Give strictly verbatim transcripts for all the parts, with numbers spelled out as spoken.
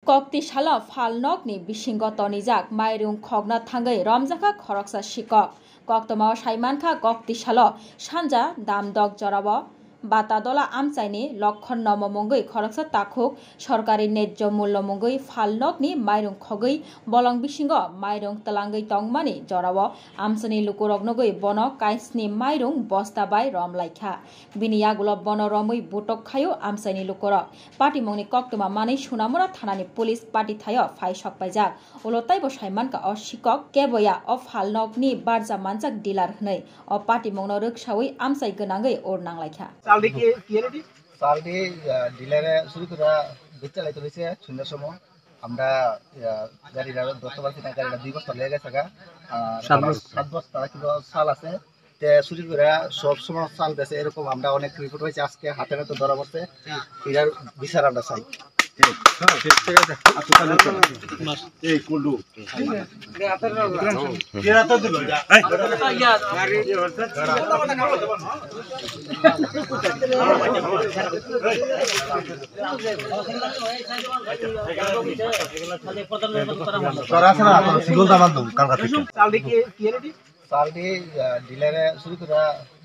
Koktisalo phalnokni bisingo tonijak mairung khokna thangwi romjakha khoroksa sikok. Koktwmao saimankha, Koktisalo sanja Damdok jorao Batadola amchaini Lokhon Nomo mungwi khoroksa takhuk sorkari nejjo mullo mungwi phalnokni mairung khogwi bolong bisingo mairung twlangwi tongmani jorao amchaini lukurok nugwi bono kaisni mairung bosta bai romlaikha. Bini yagulo bono romwi butok khaio amchaini lukurok. Patimungni koktwma manwi Sunamura thanani police pati thaio phai sokpaijak. Ulo taibo saimankha o sikok keboya o phalnokni barja manjak dealer hwnwi. O patimungno rwksawi amchai gwnangwi ur nanglaikha. চালটি কি কি এলইডি? চালটি, আহ, ডিলারে চুরি করে বেচে লাইতে রয়েছে সন্ধ্যার সময়। আমরা, আহ, গাড়িটা দশটা বাজে না, গাড়িটা দুই বস্তা লেগে গেছে গা। আর সাত বস্তা। সাত বস্তা কিলো চাল আছে। তে চুরি করে সব সময় চাল বেচে, এরকম আমরা অনেক রিপোর্ট হয়েছে। আজকে হাতে নাতে ধরা পড়ছে। এটার বিচার আমরা চাই। ঠিক আছে। এই কুলু। তোর আছে না, তোর সিঙ্গল দামান দেবো কালকা থেকে। চালটি কি কি এলইডি? চালটি, আহ, ডিলারে চুরি করে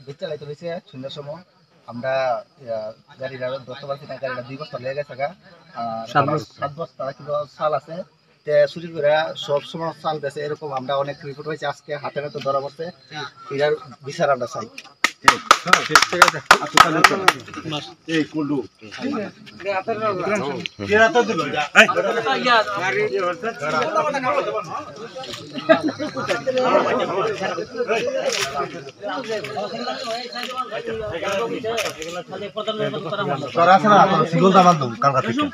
বেচে লাইতে রয়েছে সন্ধ্যার সময়। আমরা, আহ, গাড়িটা দশটা বাজে না, গাড়িটা দুই বস্তা লেগে গেছে গা। আর সাত বস্তা। সাত বস্তা কিলো চাল আছে। তে চুরি করে সব সময় চাল বেচে, এরকম আমরা অনেক রিপোর্ট হয়েছে। আজকে হাতে নাতে ধরা পড়ছে। এটার বিচার আমরা চাই। ঠিক আছে। এই কুলু। তোর আছে না, তোর সিঙ্গল দামান দেবো কালকা থেকে।